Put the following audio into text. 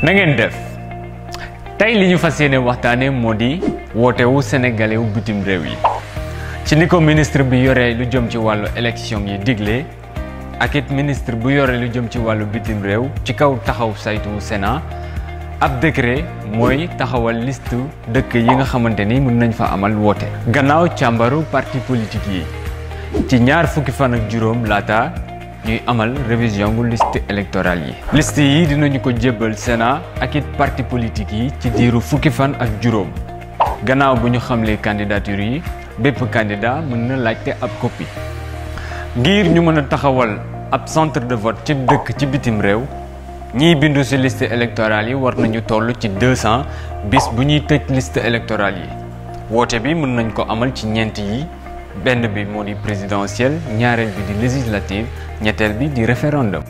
na ngeen def tey li ñu fas yéene waxtaane moo di wootewu sénégalais wu bitim réew yi ci ni ko ministre bi yore lu jëm ci wàllu élection yi digle ak it ministre bu yore lu jëm ci wàllu bitim réew ci kaw taxaw saytu Sénat ab décret mooy taxawal liste dëkk yi nga xamante ni mën nañ fa amal woote gannaaw càmbaru parti politique yi ci ñaar fukki fan ak juróom laata ñuy amal révision bu liste électorale yi liste yi dinañu ko jébbal Sénat ak it parti politique yi ci diiru fukki fan ak juróom gannaaw bu ñu xamlee candidature yi bépp candidat mën na laajte ab copie ngir ñu mën a taxawal ab centre de vote ci dëkk ci bitim réew ñiy bindu ci liste électorale yi war nañu toll ci 200 bis bu ñuy tëj liste électorale yi woote bi mën nañ ko amal ci ñeent yi benn bi moo di présidentielle ñaareel bi di législative ñetteel bi di référendum